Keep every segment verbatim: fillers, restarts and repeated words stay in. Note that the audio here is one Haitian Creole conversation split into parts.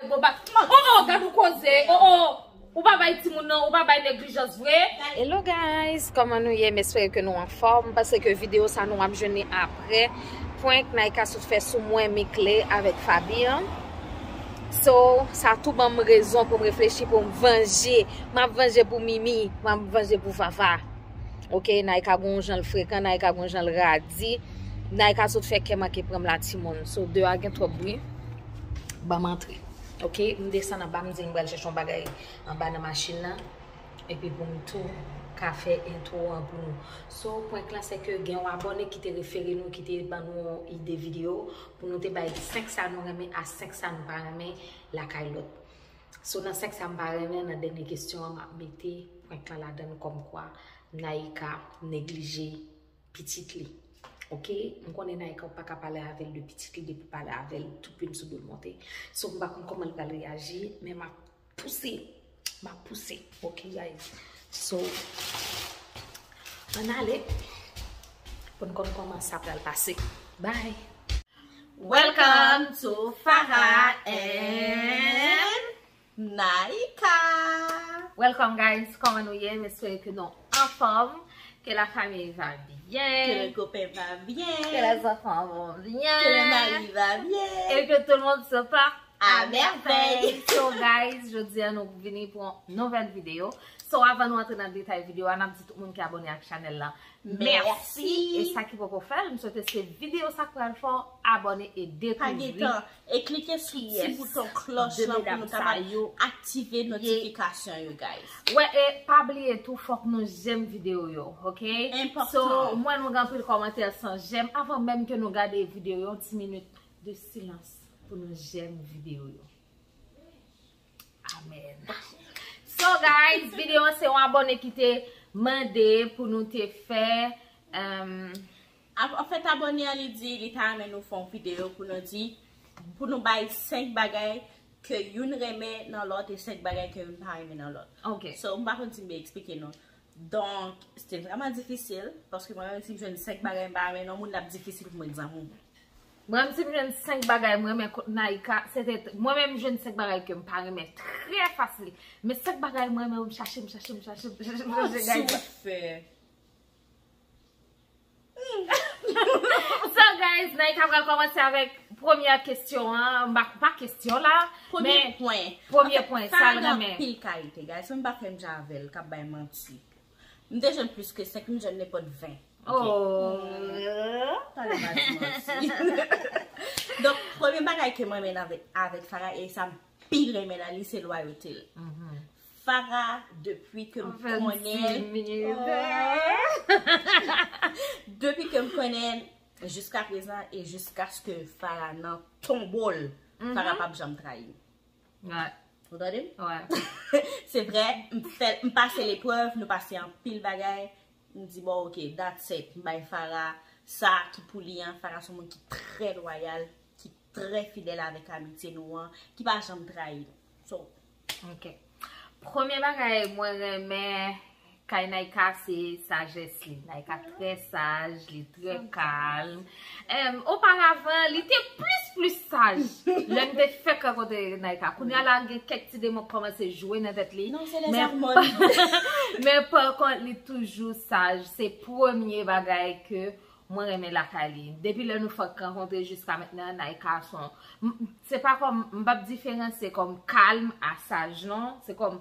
Bon, ba, oh, oh, gad ou koze. Oh, oh. Ou pa bay timoun nan, ou pa bay neglijans vre. Hello guys, kòman nou ye? M espere ke nou anfòm, paske videyo sa nou ap jwenn li apre prank Naïka sot fè sou mwen, Mickley avèk Faby an. So, sa tou ban m rezon pou m reflechi, pou m vanje. M ap vanje pou Mimi, m ap vanje pou Vava. Ok, Naïka gon jan l frekan, Naïka gon jan l radi. Naïka sot fè kè manke pran m la timoun. So, deyò a gen twòp bri. Ban m antre. Ok, m desann anba, m di l m pral chèche yon bagay anba nan machin nan. Epi pou m tou ka fè entwo an pou nou. So, prank lan, se ke gen yon abòne ki te refere nou, ki te ban nou yon ide videyo pou nou te bay senk sa nou renmen a senk sa nou pa renmen lakay lòt. So, nan senk sa m pa renmen, nan dènye kesyon an, m ap mete prank lan ladan l kòmkwa Naïka neglije pitit li. Ok? M konnen Naïka ou pa ka pale avè l de pitit li depi w pale avè l, tout plim sou do l monte. So, m pa konn kòman l pral reyaji, men m ap pouse. M ap pouse. Ok, guys? So, ann ale pou n konn kòman sa pral pase. Bye! Welcome to Farah and Naïka. Welcome guys, kòman nou ye? M espere ke nou anfòm, que la famille va bien, que le copain va bien, que les enfants vont bien, que le mari va bien, et que tout le monde se porte à merveille. So guys, jodi a nou vini pou yon nouvèl videyo. So avan nou antre nan detay videyo a, n ap di tout moun ki abòne ak chanèl la, mèsi. E sa ki poko fè l, m swete se videyo sa k pral fè w abòne e dekouvri. Pa gen tan. E klike sou ti bouton klòch lan pou nou kapab aktive notifikasyon yo, guys. Wè, e pa bliye tou, fòk nou jèm videyo yo, ok? Enpòtan. So, mwen nou gen anpil kòmantè san jèm. Avan menm ke nou gade videyo yo, yon ti minit de silans pou nou jèm videyo yo. Amen. So guys, videyo an se yon abòne ki te mande pou nou te fè, um, Ap- An fèt, abòne an li di li ta renmen nou fè yon videyo pou nou di, pou nou bay senk bagay ke youn renmen nan lòt e senk bagay ke youn pa renmen nan lòt. Ok. So, m pa konn si m byen eksplike nou. Donk, se te vrèman difisil, paske mwen menm si m jwenn senk bagay m pa renmen nan moun, l ap difisil pou mwen egzanp ou. Mwen menm si m jwenn senk bagay mwen renmen kot Naïka, se te, mwen menm m jwenn senk bagay ke m pa renmen trè fasil. Men senk bagay mwen renmen, m chache, m chache, m chache, m chache, m chache, guys. So guys, Naïka pral kòmanse avèk premyè kesyon an. M pa, pa kesyon la, men premye pwen, sa l renmen. Pil kalite, guys. Mwen m pa fè m jan avè l, k ap bay manti. M te jwenn plis ke senk, m jwenn nenpòt ven. Ok. Oh. Talè m pa di manti. Donk, premye bagay ke mwen renmen avèk, avèk Farah, e sa m pi renmen nan li, se lwayote l. Farah, depi ke m konnen l, depi ke m konnen l, jiska prezan e jiskaske Farah nan tonbo l, Farah p ap janm trayi m. Ou tande m? Se vrè, m fè, m pase leprèv, nou pase anpil bagay. M di, bon, ok, that's it. M bay Farah sa ki pou li an. Farah se yon moun ki trè lwayal, ki trè fidèl avèk amitye nou an, ki pa janm trayi nou. So, ok. Premye bagay mwen renmen kay Naïka se sajès li. Naïka trè saj, li trè kalm. Em, oparavan, li te plis, plis saj. Lè m te fèk rankontre Naïka. Kounye a la, gen kèk ti demon k kòmanse jwe nan tèt li. Non, se lè sa mòd. Men pa kont, li toujou saj. Se premye bagay ke mwen renmen lakay li. Depi lè nou fèk rankontre jiska mentnan, Naïka se yon, m- m- se pa kòm, m p ap diferansye kòm kalm a saj non. Se kòm,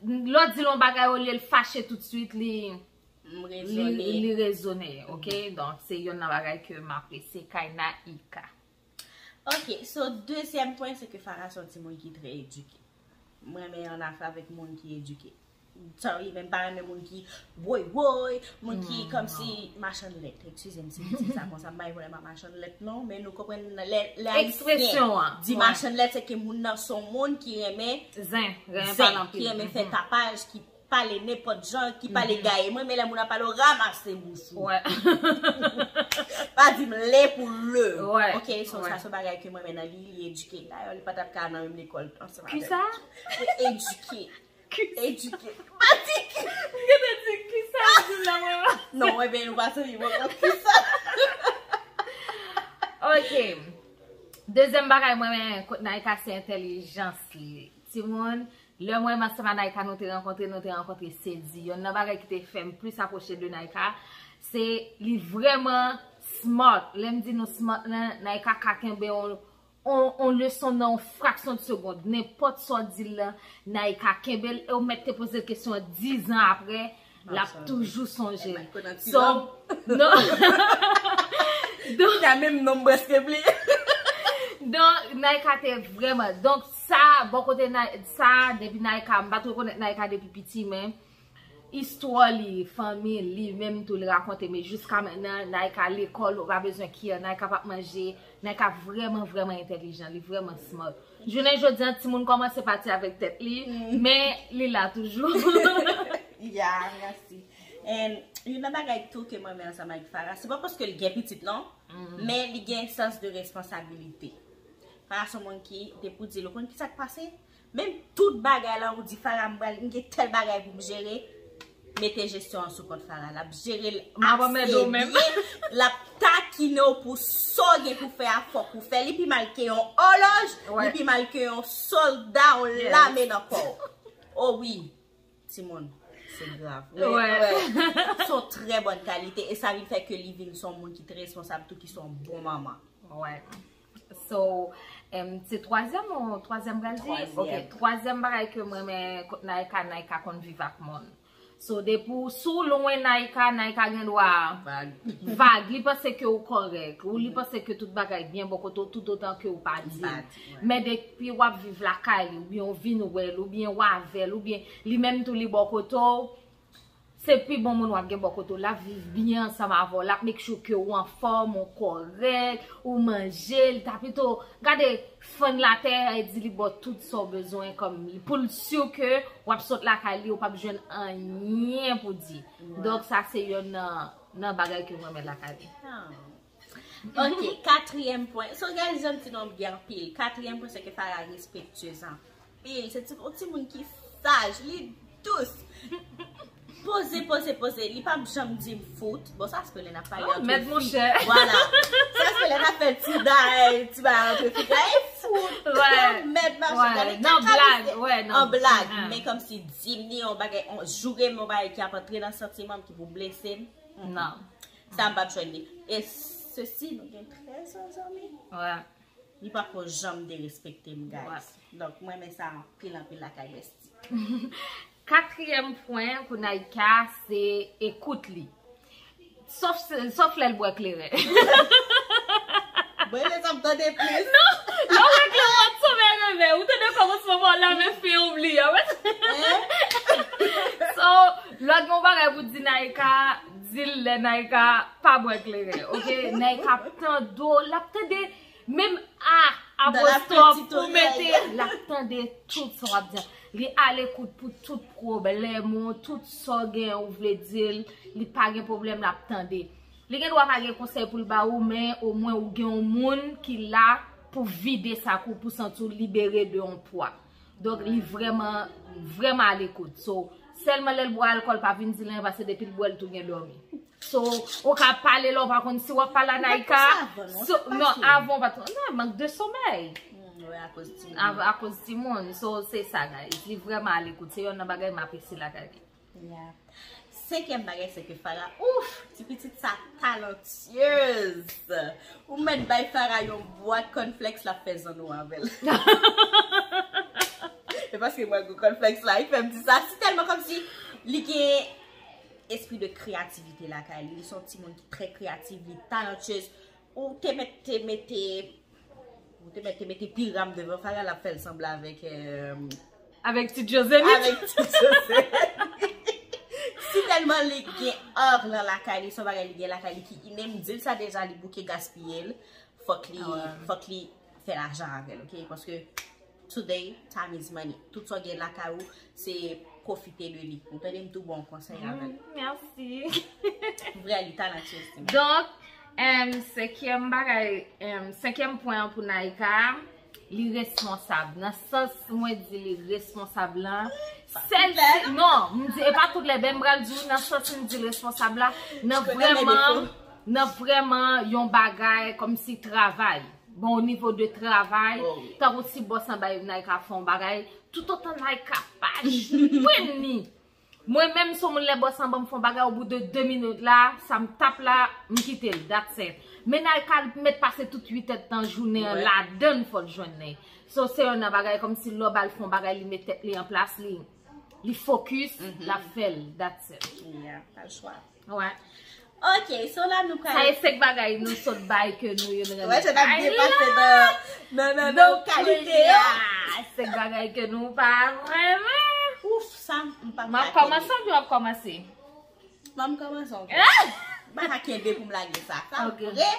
lè w di l yon bagay, olye l fache toutswit, li, li, li rezone, ok? Donk, se youn nan bagay ke m apresye kay Naïka. Ok, so, dezyèm pwen, se ke Farah se yon timoun ki trè edike. Mwen renmen ann afè avèk moun ki edike. Sorry, men m pa renmen moun ki woy woy, moun ki kòmsi machann lèt. Eskize m si m di sa konsa, m pa gen pwoblèm ak machann lèt non, men nou konprann lè, lè Ayisyen di machann lèt, se ke moun nan se yon moun ki renmen zen, ki renmen fè tapaj, ki pale nenpòt jan, ki pale gaye. Mwen renmen lè moun ap pale, w ranmase bouch ou. Pa di m le pou le. Ok, so sa se yon bagay ke mwen renmen nan li, li edike. Dayè, li pa t ap ka nan menm lekòl ansanm avè m. Kisa? Edike. Edike. Pa di ki. M gentan di kisa m di la mwen. Non, ebyen, nou pa sou li ankò. Kisa? Ok. Dezyèm bagay mwen renmen kot Naïka se entèlijans li. Timoun, lè mwen menm ansanm a Naïka nou te rankontre, nou te rankontre sezi. Yonn nan bagay ki te fè m plis apwoche de Naïka, se li vrèman smart. Lè m di nou smart lan, Naïka ka kenbe yon, yon, yon leson nan yon fraksyon de segonn. Nenpòt sa w di l lan, Naïka kenbe l. E w mèt te poze l kesyon an diz an apre, l ap toujou sonje l. So, non. Donk, sa menm non m prèske bliye. Donk, Naïka te vrèman. Donk, sa, bò kote Nay-, sa, depi Naïka, m pa t rekonèt Naïka depi piti, men istwa li, fanmi li, menm tou li rakonte, men jiska mentnan, Naïka lekòl, ou pa bezwen kiyè, Naïka p ap manje, Naïka vrèman, vrèman entèlijan, li vrèman smart. Jounen jodi a, timoun kòmanse pati avèk tèt li, men li la toujou. Ya, mèsi. And youn nan bagay tou ke mwen renmen ansanm avèk Farah, se pa paske l gen pitit, non, men li gen sans de responsabilite. Farah se yon moun ki, depi w di l, ou konn ki sa k pase? Menm tout bagay la, ou di, Farah, m pral, m gen tèl bagay pou m jere, mete jesyon an sou kont Farah. L ap jere l ase byen, l ap takine w pou sa w gen pou fè a, fòk ou fè. Li pi mal ke yon òlòj, li pi mal ke yon sòlda, yon lame nan kò w. O wi, timoun, se grav. Men, se yon trè bòn kalite, e sa vin fè ke li vin se yon moun ki trè responsab tou, ki se yon bon manman. So, em, se twazyèm ou twazyèm pral di? Ok, twazyèm bagay ke mwen renmen kot Naïka, Naïka konn viv ak moun. So, depi w sou lwen Naïka, Naïka gen dwa vag. Li panse ke ou kòrèk, ou li panse ke tout bagay byen bò kote w, toutotan ke ou pa di l. Men depi w ap viv lakay li, oubyen w vin wè l, oubyen w avè l, oubyen li menm tou li bò kote w, se pi bon moun w ap gen bò kote w. L ap viv byen ansanm avè w. L ap make sure ke ou anfòm, ou kòrèk, ou manje. Li ta pito gade fann latè e di li ba w tout sa w bezwen kòm pou l si ke w ap sot lakay li, ou p ap jwenn anyen pou di. Donk, sa se yonn nan, nan bagay ke mwen renmen lakay li. Ok, katriyèm pwen. So, guys, jan m di nou, m gen anpil. Katriyèm pwen, se ke Farah respektyez anpil. Se ti, yon timoun ki saj, li dous. Poze, poze, poze. Li p ap janm di m fout. Bon, sa se lè n ap pale ant fi. Vwala. Sa se lè n ap fè ti bagay, ti bagay ant fi. Gade fout. Mèt mache. Gade nan blag, an blag. Men kòmsi di m li yon bagay, joure m yon bagay ki ap antre nan santiman m, ki pou blese m. Non. Sa m p ap jwenn li. E sesi, nou gen trèz an zanmi. Li pa ko janm derespekte m, guys. Donk, mwen renmen sa anpil, anpil lakay bestie. Katriyèm pwen pou Naïka, se ekout li. Sòf, sòf lè l bwè kleren. Mwen, lè sa m tande plis. Non, lè w bwè kleren, w ap sanble reve. Ou tande kòmansman pa w la, men fen w bliye. So, lè w gen yon bagay pou di Naïka, di l lè Naïka pa bwè kleren, ok? Naïka ap tande w, l ap tande menm a, apostwòf pou mete, l ap tande tout sa w ap di an. Li alekout pou tout pwoblèm ou, tout sa w gen ou vle di l, li pa gen pwoblèm, l ap tande. Li gen dwa pa gen konsèy pou l ba ou, men omwen ou gen yon moun ki la pou vide sak ou, pou santi w libere de yon pwa. Donk, li vrèman, vrèman alekout. So, sèlman lè l bwè alkòl, pa vin di l anyen, paske depi l bwè, l tou gen dòmi. So, ou ka pale la, ou pa konn si w ap pale a Naïka. Non, avan w pa t, non, mank de somèy. Akoz timoun. So, se sa, guys. Li vrèman alekout. Se yonn nan bagay m apresye lakay li. Senkyèm bagay, se ke Farah, ouf, ti pitit sa talantyèz. Ou mèt bay Farah yon bwat kònflèks, l ap fè zanno avè l. E paske mwen gou kònflèks la, li fè m di sa. Si tèlman kòmsi li gen espri de kreyativite lakay li. Li se yon timoun ki trè kreyatif, li talantyèz. Ou te mèt te mete, ou te mèt te mete piram devan Farah, l ap fè l sanble avèk, euh, avèk Ti Djozeni. Avèk Ti Djozeni. Si tèlman li gen art lan lakay li, se yon bagay li gen lakay li ki inen, m di l sa deja, li bouke gaspiye l. Fòk li, fòk li fè lajan avè l, ok? Paske today, time is money. Tout sa w gen lakay ou, se pwofite de li. Ou tande m tou ba w konsèy avè l. Mèsi. Vrè, li talantyèz, ti moun. Donk, em, senkyèm bagay, em, senkyèm pwen an pou Naïka, li responsab. Nan sans mwen di li responsab lan, sèl si, non, m di, e pa tout lè, ben m pral di w, nan sans m di l responsab la, nan vrèman, nan vrèman yon bagay kòmsi travay. Bon, o nivo de travay, tankou si bòs lan bay Naïka fè yon bagay, toutotan Naïka pa jwenn li. Mwen menm, si yon moun lè bòs lan ban m fè yon bagay, o bout de de minit la, sa m t ap la, m kite l, that's it. Men Naïka mèt pase tout uit èdtan jounen an ladann fò l jwenn li. So, se yon nan bagay kòmsi lè w ba l fè yon bagay, li met tèt li an plas, li, li focus, l ap fè l, that's it. Yeah, pa l chwa. Wè. Ok, so la nou Sa e pral. Sèk bagay nou sot bay ke nou youn Wè, se ta ap byen pase nan nan nan nan kalite a. Sèk bagay ke nou pa renmen. Ouf, sa m pa M ap kòmanse ou w ap kòmanse? M ap kòmanse ankò. M pa ka kenbe pou m lage sa. Sa Ok. vre.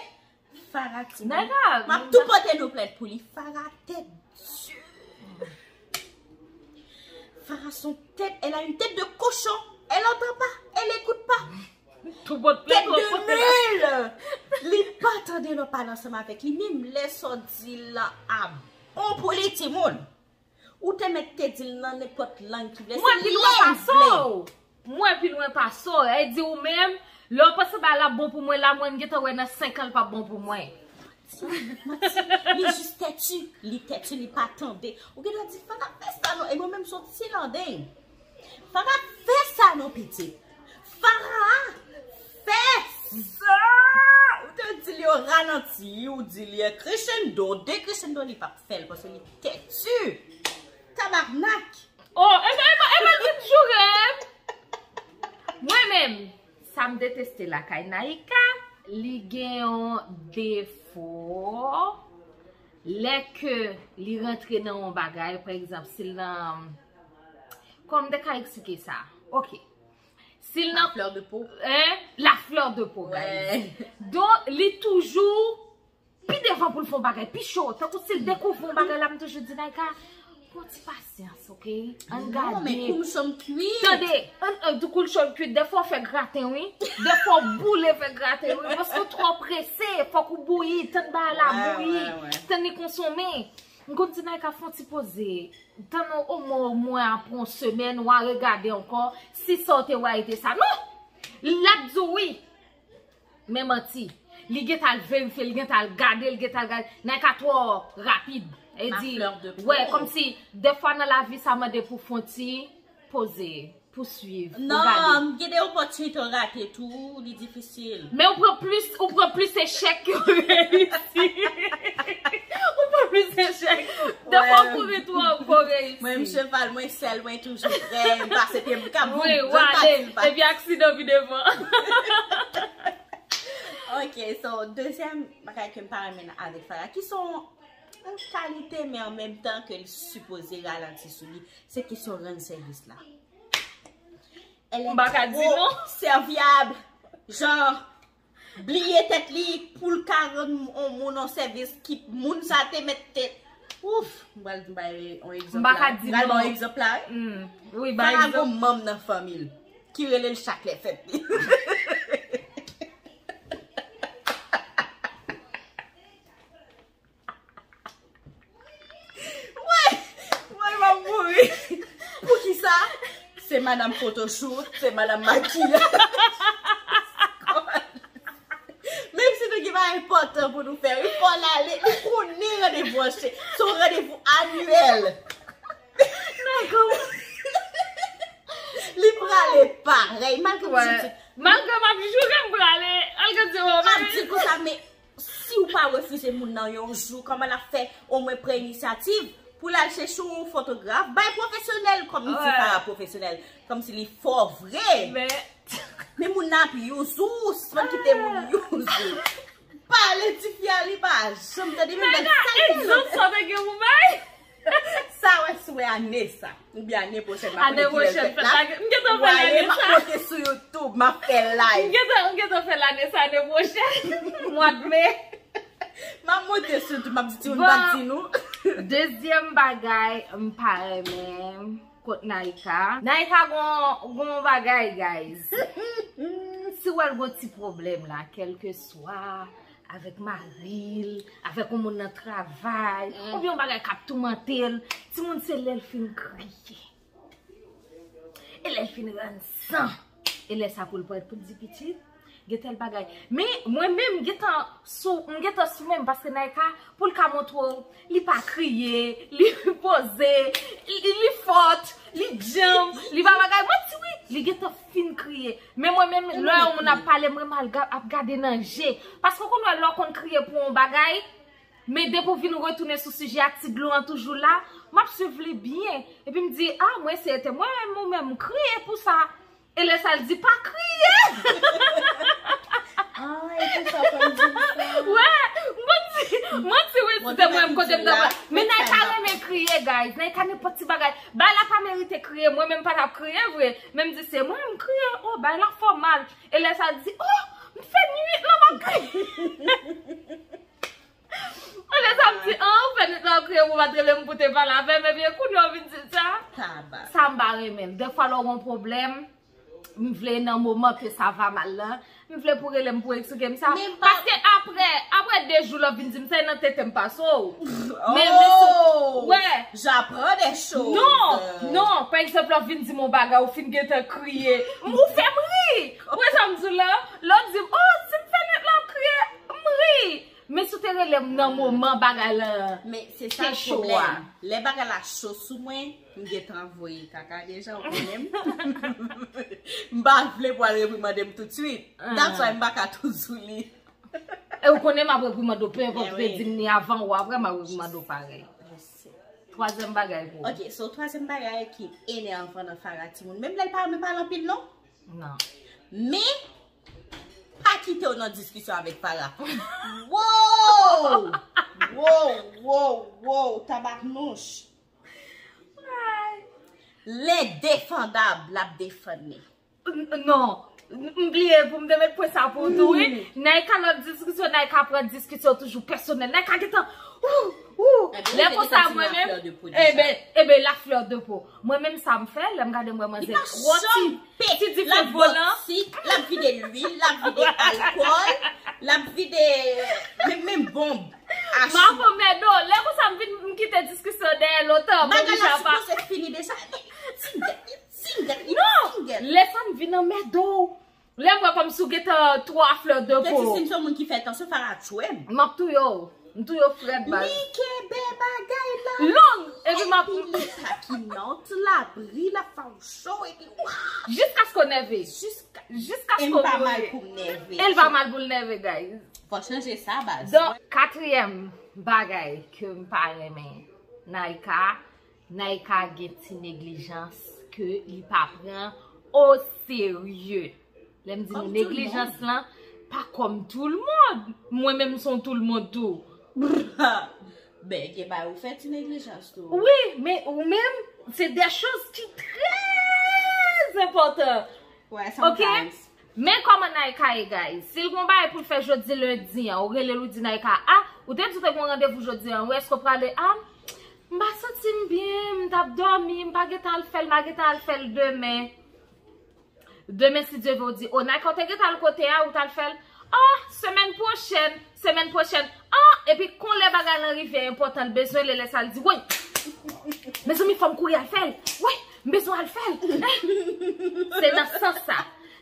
Farah ti Nèga, m ap tou pote nou plent pou li. Farah tèt di. Farah son tête, elle a une tête de cochon. Elle entend pas, elle écoute pas. Tou bòt Tèt tou de mule. Li pa tande lè w pale ansanm avèk li. Menm lè sa w di l lan a bon pou li timoun. Ou te mèt te di l nan nenpòt lang ki vle. Mwen pi lwen pase w. Mwen pi lwen pase w. E di ou menm, lè w panse bagay la bon pou mwen la, mwen m gentan wè nan senk an l p ap bon pou mwen. Manti. Li jis tèti. Li tèti, li pa tande. Ou gen dwa di, Farah fè sa non. E mwen menm se yon ti landeng. Farah fè sa non pitit. Farah fè sa. Ou te di li o ralanti, ou di li e crescendo, de crescendo li p ap fè l paske li tèti. Tabarnak. Oh, e ben, e ben, e ben, di m joure. Mwen menm, sa m deteste lakay Naïka, li gen yon defo. Lè ke li rantre nan yon bagay, pa egzanp, si l nan, kòman m te ka eksplike sa? Ok. Si l nan Fleur de peau. Hein? La fleur de peau, guys. Ouais. Donk, li toujou pi devan pou l fè yon bagay, pi cho. Tankou si l dekouvri yon bagay la, m toujou di, Naïka, pran ti pasyans, ok? Ann Non, men gade. Kou m cho m kwit. Tande, ann, ann, di kou l cho l kwit. Dèfwa w fè graten, wi. Dèfwa w boule fè graten, wi. Paske w twò prese. Fòk ou bouyi, tann bagay la Ouais, bouyi. Ouais, ouais. Tann li konsome. M konn di Naïka fè yon ti poze. Tann omwen, omwen apre yon semèn, w a regade ankò. Si sa w te wè a ete sa. Non! L ap di w wi. Men manti. Li gentan al verifye, li gentan al gade, li gentan al gade. Naïka twò rapid. E Ma di, fleur de peau. Wè, kòmsi, dèfwa nan lavi sa mande pou fè yon ti poze, pou swiv, pou Non, gade. M gen de opòtinite w rate tou, li difisil. Men ou pran plis, ou pran plis echèk ke w reyisi. Ou pran plis echèk. Dèfwa w kouri twò, w reyisi. Mwen, m cheval, mwen sèl, mwen toujou prè, m pase pye m ka boum, Wi, w zòn pa ale. di l pa. Epi aksidan vin devan. Ok, so, dezyèm bagay ke m pa renmen avèk Farah, ki se yon kalite, men an menm tan ke l sipoze ralanti sou li, se kesyon rann sèvis la. Elle M pa ka est di trop non. Serviable. Jan, bliye tèt li pou l ka rann yon moun yon sèvis ki moun sa te mèt te. Ouf, m pral bay yon egzanp. M pa ka La. di M pral non. bay yon egzanp la. Hmm. Wi, Pa bay la egzanp. Gon manm nan fanmi l ki rele l chak lè fèt li. Mwen, mwen, m ap mouri. Poukisa? Se madanm photoshoot, se madanm makiyaj. Menm si nou gen bagay enpòtan pou nou fè, wi, fò l ale. Li konnen randevou an se se yon randevou anyèl. Li prale parèy, malgre m Wè. soti. Malgre m ap joure m prale, al gade w. M ap di konsa, men si w pa refize moun nan yon jou, kòman l ap fè omwen pran inisyativ pou l al chèche yon fotograf, bay pwofesyonèl, kòm li di Wè. Farah pwofesyonèl, kòmsi li fò vre. Men, Men moun nan ap use ou, suspend kite moun use ou. Pale tifi a, li pa janm tande, men Nèga, sa l te egzanp sa w te gen pou bay? Sa wè si w wè ane sa, oubyen ane pwochèn, m ap Ane konnen kilè l pwochèn, fèt fèt la. la, m gentan fè W ale, ane m ap sa. Monte sou YouTube, m ap fè M live. gentan, m gentan fè l ane sa, ane pwochèn. Mwa de me. M ap monte sou YouTube, m ap di ti moun, m pa di nou. Dezyèm bagay m pa renmen kot Naïka. Naïka gon, gon bagay, guys. Si w wè l gon ti pwoblèm la, kèlkeswa avèk mari l, avèk yon moun nan travay, oubyen yon bagay k ap toumante l, timoun se lè l fin kriye. E lè l fin rann san, e lè sa pou l parèt pou l di pitit, Gen tèl bagay. Men mwen menm, m gentan sou, m gentan sou menm, paske Naïka, pou l ka montre w, li pa kriye, li poze, li, li fòt, li djanm, li pa bagay. Mwen di wi, li gentan fin kriye. Men mwen menm, lè yon moun ap pale, mwen m al ga- ap gade nan je. Paske w konn wè lè w konn kriye pou yon bagay, men depi w vin retounen sou sijè a, ti dlo an toujou la, m ap swiv li byen. Epi m di, a, mwen se ete, mwen menm ou menm, m kriye pou sa. E lè sa l di, pa kriye! Ah, e pou sa w konn di m sa. Wè, mwen di, mwen di wi, si te mwen, m kote m ta pral. Men Naïka renmen kriye, guys. Naïka nenpòt ti bagay. Bagay la pa merite kriye. Mwen menm pa t ap kriye vre. Men m di, se mwen, m kriye. Oh, bagay la fè w mal. E lè sa l di, oh, m fè nwit lan m ap kriye. Anlè sa m di, an, ou fè nwit lan w ap kriye, ou pa t rele m pou te pale avè m, ebyen kounye a w vin di sa. Sa m pa renmen l. Dèfwa lè w gen yon pwoblèm, m vle nan moman ke sa va mal lan, m vle pou rele m pou eksplike m sa. Paske apre, apre de jou lè w vin di m sa, e nan tete m pase w. Men, men sou, wè. J'apprends des choses. Non, non, pa egzanp, lè w vin di m yon bagay, ou fin gentan kriye. Ou fè m ri. Ou wè sa m di w la? Lè w di m, oh, si m fè nwit lan w ap kriye, m ri. Men si w te rele m nan moman bagay lan te cho a. Men se sa pwoblèm. Lè bagay la cho sou mwen, m gentan voye kaka deja, ou konnen m. M pa vle pou al reprimande m toutswit. That's why m pa ka toujou li. E ou konnen m ap reprimande w, pe enpòt ou te di m li avan ou apre, m ap reprimande w parèy. Twazyèm bagay pou ou. Ok, so twazyèm bagay ki enèvan nan Farah timoun, menm lè l pa renmen pale anpil non. Non. Men, pa kite w nan diskisyon avèk Farah. Wow! Wow, wow, wow, tabaknouch. Lendefandab, l ap defann li. Non. M bliye pou m te met pwen sa pou ou tou, wi. Naïka lòt diskisyon, Naïka pran diskisyon toujou pèsonèl. Naïka gentan, ou, ou. Lè konsa mwen menm, eben, eben, la fleur de peau. Mwen menm sa m fè, lè m gade m wè manzè twò ti, ti dife volan. L ap vide lwil, l ap vide alkòl, l ap vide menm, menm bonb. Mafo mèdo, lè konsa m vin, m kite diskisyon dèyè lontan, mwen deja pa. Bagay la sipoze fini deja. Single, single, single. Non, lè sa m vin anmède w. Lè m wè kòmsi w gentan twò a fleur de peau. Kèti si m se yon moun ki fè tansyon, Farah tchwe m. M ap touye w. M touye w frèt baz. Li kenbe bagay la. Long. Epi m ap. Epi li takinant, l ap ri, l ap fè w cho, epi wa. Jiskaske w nève. Jiska, jiskaske w nève. E m pa mal pou m nève. E l pa mal pou l nève, guys. Fò chanje sa, baz. Donk, katriyèm bagay ke m pa renmen, Naïka, Naïka gen ti neglijans ke li pa pran o serye. Lè m di nou neglijans lan, pa kòm tout le monde. Mwen menm m se yon tout le monde tou. Ben, gen bagay ou fè ti neglijans tou. Wi, men ou menm, se de choz ki trè enpòtan. Ok? Men kòman Naïka ye, guys. Si l gon bagay pou l fè jodi lendi an, ou rele l ou di Naïka, a, ou te di w te gon randevou jodi an, wi, èske w prale? A, m pa santi m byen, m t ap dòmi, m pa gentan al fè l, m a gentan al fè l demen. Demen, si Dye vle, ou di, o, Naïka, ou te gentan al kote a, ou t al fè l? A, semèn pwochèn, semèn pwochèn. A, epi kon lè bagay lan rive enpòtan, l bezwen l, e lè sa l di, woy! Mezanmi, fò m kouri al fè l. Woy! M bezwen al fè l. Se nan sans sa.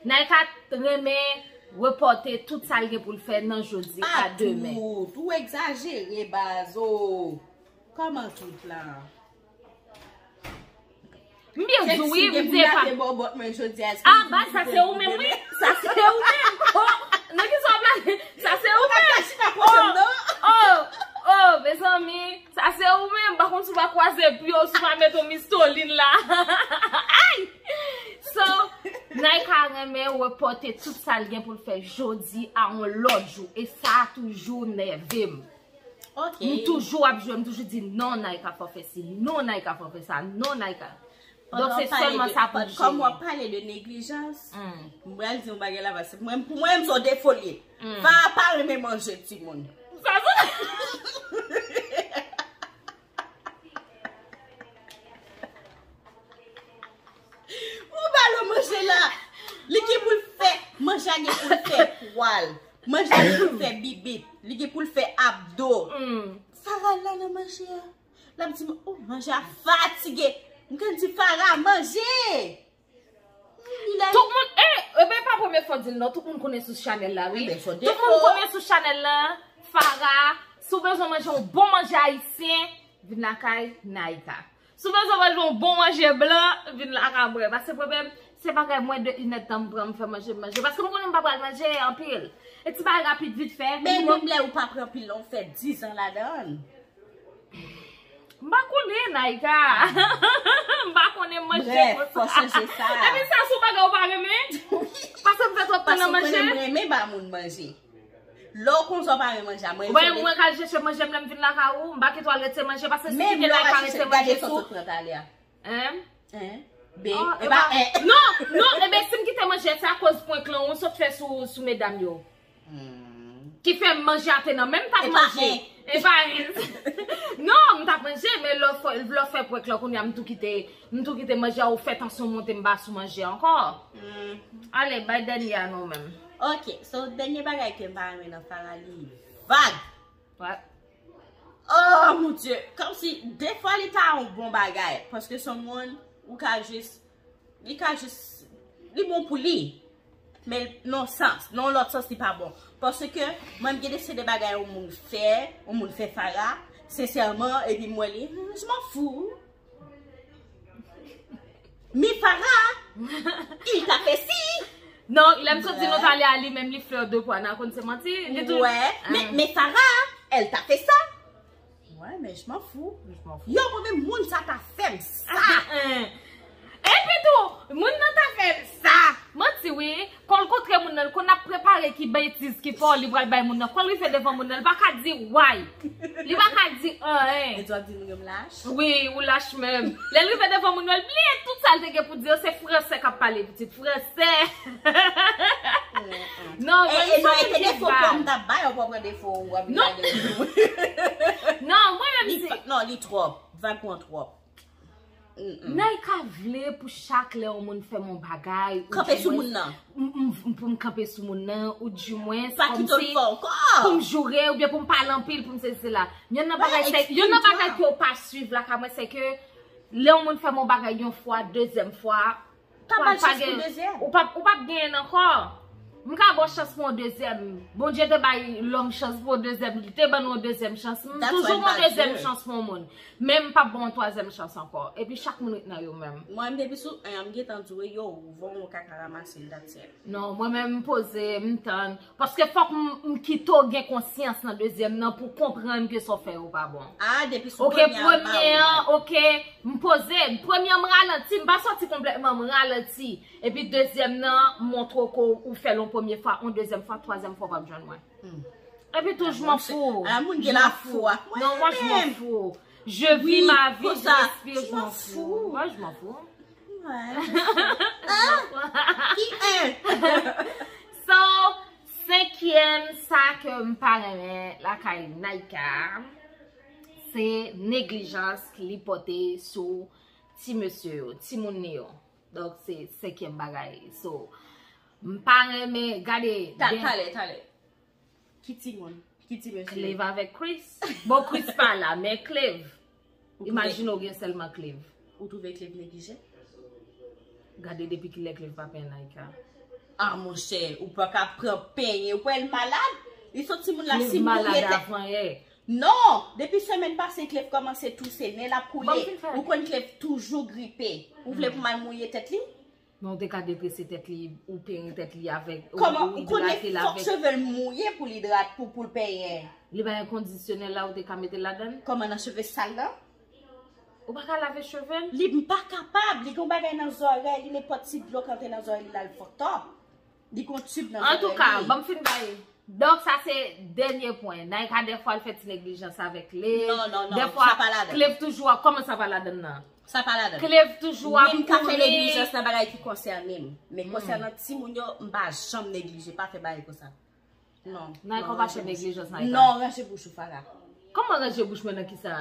Naïka renmen repòte tout sa l gen pou l fè nan jodi a demen. Pa tout, ou egzajere, baz, o. Kòman tout la? M byen di w wi, m di e pa. A, baz, sa se ou menm wi. Sa se ou menm. Oh, nan ki sa w ap pale? Sa se ou menm. Oh, oh, oh, mezanmi, sa se ou menm. M pa konn si w pa kwaze pye w, si w pa met yon mistolin la. Ay! So, Naïka renmen repòte tout sa l gen pou l fè jodi a yon lòt jou. E sa toujou nève m. M toujou ap jwe, m toujou di non, Naïka, fò fè si, non, Naïka, fò fè sa, non, Naïka. Donk se sèlman sa pou m jere. Kòm w ap pale de neglijans, m pral di yon bagay la, paske mwen, pou mwen, m se yon defo l ye. Farah pa renmen manje timoun. Sa se Ou ba l manje la. Li gen pou l fè, manje a gen pou l fè pwa l. Manje a gen pou l fè bibit. Li gen pou l fè abdo. Farah la nan manje a. L ap di m, oh, manje a fatige. M gen di Farah, manje. Tout moun, e, Ebyen, pa premye fwa w di l non, tout moun konnen sou chanèl la, wi. Ebyen, fò defo. Tout moun konnen sou chanèl la, Farah, si w bezwen manje yon bon manje ayisyen, vin lakay Naïka. Si w bezwen manje yon bon manje blan, vin lakay mwen. Paske pwoblèm, se bagay mwen de inèdtan m pran, m fè manje, m manje. Paske m konnen m pa pral manje anpil. E ti bagay rapid, vit fè. Men menm lè ou pa pran anpil, lè w fè dizan ladan l. M pa konnen, Naïka. M pa konnen manje konsa. Brèf, fò chanje sa. Epi sa, se yon bagay ou pa renmen? Paske m fè twòp tan nan manje? Paske mwen menm, mwen renmen ba moun manje. Lè w konn sa w pa renmen manje, mwen... Ou pa wè mwen ka chèche manje m lè m vin lakay ou, m pa kite w al retire manje, paske si m kite Naïka retire manje sou... Hein? Hein? B, e pa en. Non, non, ebyen si m kite manje, se akoz prank lan ou sot fè sou, sou medam yo. Ki fè m manje atè nan, men m t ap manje. E pa en. Non, m t ap manje, men lè w fè, lè w fè prank lan kounye a, m tou kite, m tou kite manje a, ou fè tansyon monte, m pa sou manje ankò. Ale, bay dènye a non menm. Ok, so dènye bagay ke m pa renmen nan Farah, li vag. What? Oh mon Dieu, kòmsi defwa li ta yon bon bagay, paske se yon moun ou ka jis, li ka jis, li bon pou li. Men nan sans, nan lòt sans li pa bon. Paske mwen m gen de se de bagay yon moun fè, yon moun fè Farah, sensèman, epi m wè li, "Hmm, je m'en fous." Mi Farah, il t'a fait ci. Non, lè m sot di nou talè a li menm li flè de pwa, n a konn se manti. Li tou... Ouais, mais, mais Farah, elle t'a fait ça. Ouais, mais je m'en fous. Je m'en fous. Yo, mwen menm moun sa ta fè m sa. Epi tou, moun nan ta fè m sa. Manti wi. Kon l kontre moun nan, l konn ap prepare ki betiz ki fò li pral bay moun nan. Kon l rive devan moun nan, li pa ka di way. Li pa ka di anyen. E dwa di moun yo m lach? Wi, ou lach menm. Lè l rive devan moun yo, l bliye tout sa l te gen pou di yo, se fransè k ap pale, pitit fransè. Non, e non, e te defo pa m t ap bay, ou pa pran defo ou ap lage. Non, mwen menm si... Non, li twòp. Vag ou an twòp. Naïka vle pou chak lè yon moun fè m yon bagay, kanpe sou moun nan. M, m, m, pou m kanpe sou moun nan, ou di mwen, pa kite l fè ankò. Pou m joure, oubyen pou m pale anpil, pou m sezi sela. Youn nan bagay, se, youn nan bagay ke w pa swiv lakay mwen, se ke lè yon moun fè m yon bagay yon fwa, dezyèm fwa, pa ba l chans pou dezyèm. Ou p ap, ou p ap genyen l ankò. M ka ba w chans pou yon dezyèm. Bondye te bay lòm chans pou yon dezyèm. Li te ban nou yon dezyèm chans. M toujou ba yon dezyèm chans pou yon moun. Men m p ap ba w yon twazyèm chans ankò. Epi chak moun ret nan yo menm. Mwen menm depi sou en an, m gentan di w, yo, ou van w ka ka ranmase l, that's it. Non, mwen menm m poze, m tann. Paske fòk m, m kite w gen konsyans nan dezyèm nan pou konprann ke sa w fè yo pa bon. Ah, depi sou premye an, m pa wè. Ok, premye an, ok, m poze, premye an m ralanti, m pa sòti konplètman, m ralanti. Epi dezyèm nan, m montre w ke w fè l yon premye fwa, yon dezyèm fwa, twazyèm fwa, w p ap jwenn mwen. Epi tou, je m'en fous. Ah, moun gen lafwa. Non, moi, je m'en fous. Je vis ma vie, je respire, je m'en fous. Moi, je m'en fous. Ki en? So, senkyèm, sa ke m pa renmen lakay Naïka, se neglijans ke li pote sou ti mesye yo, timoun li yo. Donk, se senkyèm bagay. So, m pa renmen, gade, talè, talè. Ki timoun? Ki ti mesye? Cleve avèk Chris. Bon, Chris pa la, men Cleve. Imajine w gen sèlman Cleve. Ou twouve Cleve neglije? Gade depi kilè Cleve pa penyen Naïka. Ah, monchè, ou pa ka pran penyen. Ou kwè l malad? Li sot timoun la, si m mouye tèt. Non, depi semèn pase, Cleve kòmanse touse, nen l ap koule. Ou konn Cleve toujou gripe. Ou vle pou m al mouye tèt li? Men w te ka detrese tèt li, ou penyen tèt li avèk, ou idrate l avèk. Kòman? Ou konnen fòk cheve l mouye pou l idrate, pou, pou l penyen. Li pa gen kondisyonèl la, ou te ka mete l ladan l? Kòman, nan cheve sal lan? Ou pa ka lave cheve l? Li, m pa kapab, li gen yon bagay nan zòrèy li, nenpòt ti dlo k antre nan zòrèy li la, l fucked up. Li gen yon tib nan zòrèy li. Antouka, ban m fin bay. Donk, sa se dènye pwen. Naïka, dèfwa, l fè ti neglijans avèk Cleve. Non, non, non, sa pa ladan. Dèfwa, Cleve toujou ap, kòman sa pa ladan nan? Sa pa ladan. Cleve toujou ap kouri. Wi, m ka fè neglijans nan bagay ki konsène m. Men konsènan timoun yo, m pa janm neglije, pa fè bagay konsa. Non. Naïka, ou pa fè neglijans, Naïka. Non, ranje bouch ou, Farah. Kòman ranje bouch mwen nan kisa?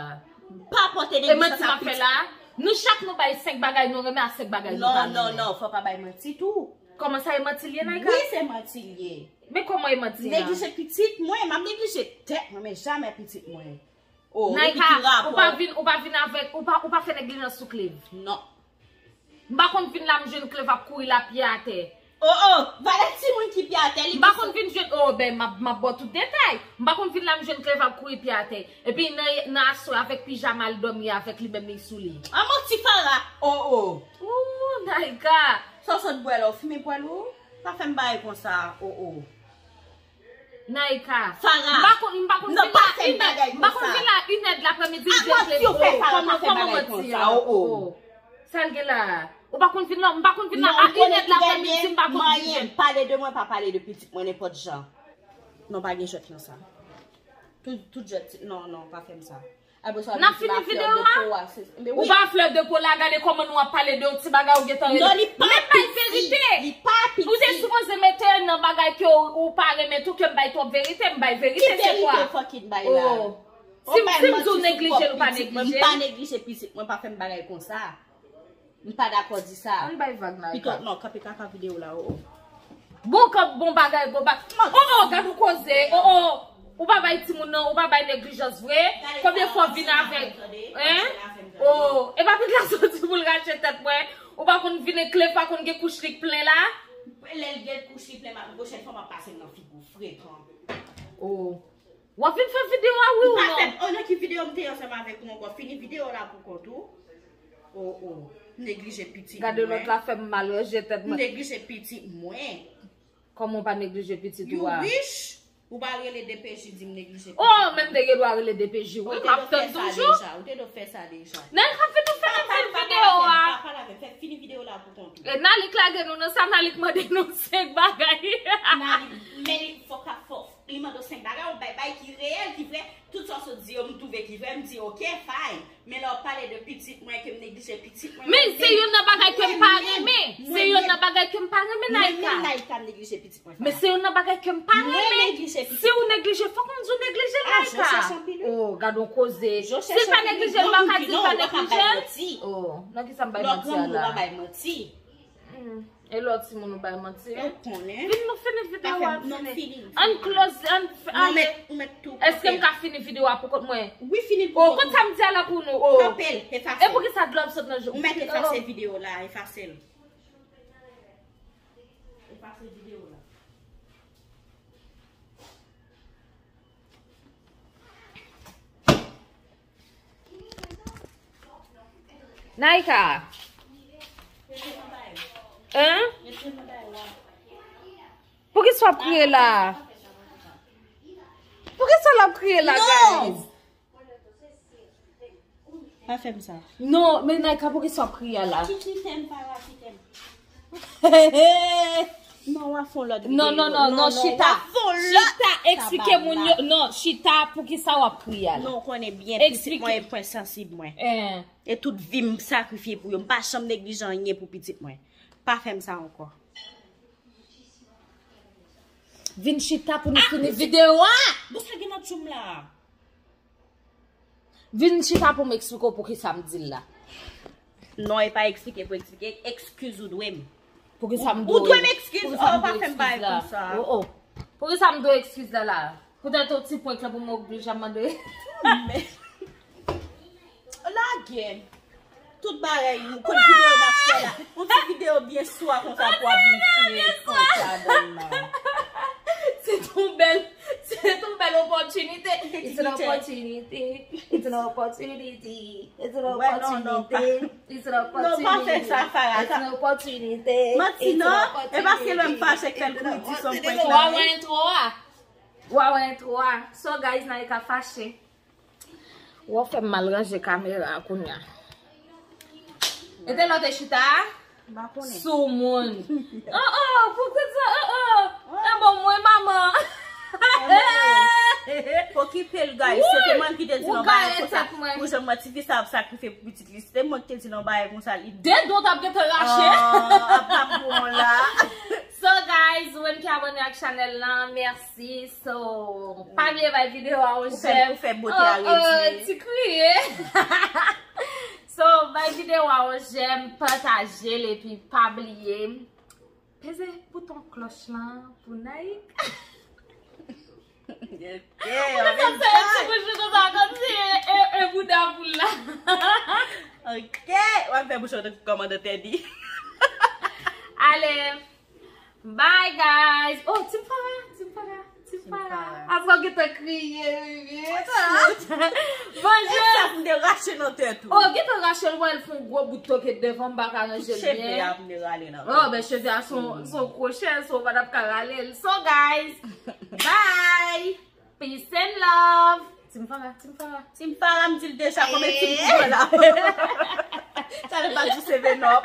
Pa pote neglijans a pitit. E manti m ap fè la? Nou chak nou bay senk bagay nou renmen a senk bagay nou pa renmen. Non, non, non, fò pa bay manti tou. Kòman sa e manti l ye, Naïka? Wi, se manti l ye. Men kòman e manti a? Neglije pitit mwen, m ap neglije tèt mwen, men jamè pitit mwen. Oh, epi ki rapò? Naïka, ou pa vin, ou pa vin avèk, ou pa, ou pa fè neglijans sou Cleve. Non. M pa konn vin la, m jwenn Cleve ap kouri la, pye atè. Oh, oh, valè timoun ki pye atè, li M pa konn vin jwenn, oh, ben, m ap, m ap ba w tout detay. M pa konn vin la, m jwenn Cleva ap kouri pye atè. Epi nan, nan aswè avèk pijama l dòmi avèk li menm li sou li. An manti Farah. Oh, oh. Ooh, Naïka. Sa w sot bwè la, w fimen bwè l ou? Pa fè m bagay konsa, oh, oh. Naïka. Farah. M pa konn, m pa konn vin la inè, m pa konn vin la inè de lapremidi, m jwenn Cleva. Kòman, kòman manti an? Oh, oh. Sa l gen la? Ou pa konn vin la, m pa konn vin la a inè de lapremidi, m pa konn vin jwenn. Pale de mwen, pa pale de pitit mwen nenpòt jan. Non, pa gen jwèt nan sa. Tout, tout jwèt, non, non, pa fè m sa. Apre sa, n ap fini videyo a? Ou pa flè de po la, gade kòman nou ap pale de yon ti bagay ou gentan rele. Non, li pa piti. Men bay verite. Li pa piti. Ou te sipoze mete nan bagay ke ou, ou pa renmen tou, ke m bay twòp verite, m bay verite, se kwa? Ki verite fucking bay la? Oh. Si m, si m di w neglije l, ou pa neglije. M pa neglije pitit mwen, pa fè m bagay konsa. M pa dakò di sa. Ann bay vag, Naïka. Pito, non, kanpe kaka videyo la, oh, oh. Bon, kanp, bon bagay, bon ba-, oh, oh, gad ou koze, oh, oh. Ou pa bay timoun nan, ou pa bay neglijans vre. Konbyen fwa w vin avèk, hein? Oh, e pa pitit la soti pou l rache tèt mwen. Ou pa konn vin Cleva, pa konn gen kouch li k plen la. Lè l gen kouch li plen, pwochèn fwa m ap pase l nan figi w, frekan. Oh. W ap vin fè videyo a, wi ou non? M pa fè, oh, nan ki videyo m te ansanm avèk ou ankò? Fini videyo la pou kont ou. Oh, oh. Neglije pitit mwen. Gade lòt la fè m mal, ranje tèt mwen. Neglije pitit mwen. Kòman w pa neglije pitit ou a? You wish ou pa rele D P J di m neglije pitit mwen. Oh, men m te gen dwa rele D P J, wi, m ap tann toujou. Ou te dwe fè sa deja, ou te dwe fè sa deja. Nan, m ap vin nou fè, fè videyo a. Pa pale avè m, fè fini videyo la pou kont ou. E Nalik lage nou nan sa, Nalik mande nou senk bagay. Nalik, men li fò k ap fò. Li mande w senk bagay, ou bay, bay ki reyèl, ki vrè. Tout sa w sot di yo, m twouve ki vrè, m di, "Ok, fine." Men lè w pale de pitit mwen, ke m neglije pitit mwen, men se youn nan bagay ke m pa renmen. Se youn nan bagay ke m pa renmen, Naïka. Mwen menm Naïka, m neglije pitit mwen. Men se youn nan bagay ke m pa renmen. Si w neglije, fòk m di w neglije, Naïka. Oh, gad on koze. Si l pa neglije, l pa ka di l pa neglije. Oh, nan ki sa m bay manti a la? Hmm, e lè w timoun ou bay manti, hein? Ou konnen. Vin nou fini videyo a, fini. Ann close, ann f-, ale. Èske m ka fini videyo a pou kont mwen? Wi, fini l pou kont ou. Oh, kont sa m di a la pou nou, oh. Kanpe l, efase l. E pou ki sa dlo ap sot nan je w? Ou mèt efase videyo la, efase l. Efase videyo la. Naïka. Hein? Poukisa w ap kriye la? Poukisa l ap kriye la, guys? Pa fè m sa. Non, men Naïka, poukisa w ap kriye la? Ki, kite m, Farah, kite m. Non, w a fon lòt videyo. Non, non, non, non, chita. Chita, eksplike moun yo. Non, chita, poukisa w ap kriye la? Non, ou konnen byen, pitit mwen e pwen sansib mwen. E tout vi m sakrifye pou yo. M pa janm neglije anyen pou pitit mwen. Pa fè m sa ankò. Vin chita pou nou fini videyo a. Bon, sa gen nan tchoum la. Vin chita pou m eksplike w poukisa m di l la. Non, e pa eksplike pou eksplike. Ekskiz ou dwe m. Poukisa m dwe w? Ou dwe m ekskiz. Oh, pa fè m bagay konsa. Oh, oh. Poukisa m dwe ekskiz la la? Poutèt yon ti prank la pou mwen oblije ap mande. Lage. Tout bagay, ou konn videyo n ap fè la. Yon ti videyo byen swa konsa pou ap vin fouye kont ladan l la. Se yon bèl, se yon bèl opòtinite. It's an opportunity. It's an opportunity. It's an opportunity. It's an opportunity. Non, pa fè sa, Farah. It's an opportunity. Manti non. E paske lè m fache k fè l kouri di son prank la. Wa wè entwo a. Wa wè entwo a. So, guys, Naïka fache. Ou ap fè m mal ranje kamera a kounya. E te lè w te chita a? M pa konnen. Soumoun. Oh, oh, pou kout sa, oh, oh. E bon, mwen, manman. Okipe l, guys. Se te mwen ki te di l yon bagay konsa. Pou jan mwen ti fi sa ap sakrifye pou pitit li. Se te mwen ki te di l yon bagay konsa. Li de do t ap gentan rache. Ah, ap, ap bon la. So, guys, ou menm ki abòne ak chanèl lan, mèsi. So, pa bliye bay videyo a yon jèm. Ou fè, ou fè bote a redi. Ti kriye. So, bay videyo a yon jèm, pataje l, epi pa bliye peze bouton klòch lan pou Naïka. Ou konn sa fè ti bouch ou konsa, kòmsi e, e, e bouda poul la. Ok, w ap fè bouch ou tankou kòmandan Teddy. Ale. Bye guys. Oh, Team Farah, Team Farah, Team Farah. Apre w gentan kriye, bebe. Bonjou. Sa m te rache nan tèt ou. Oh, gentan rache l, wè l fè yon gwo bout toke devan m pa ka ranje l byen. Cheve a m te rale nan. Oh, ben cheve a son son kwochè, so w pa t ap ka rale l. So guys, bye. Peace and love. Team Farah, Team Farah. Team Farah, m di l deja konbyen Team Farah la. Sa vle pa di seven up.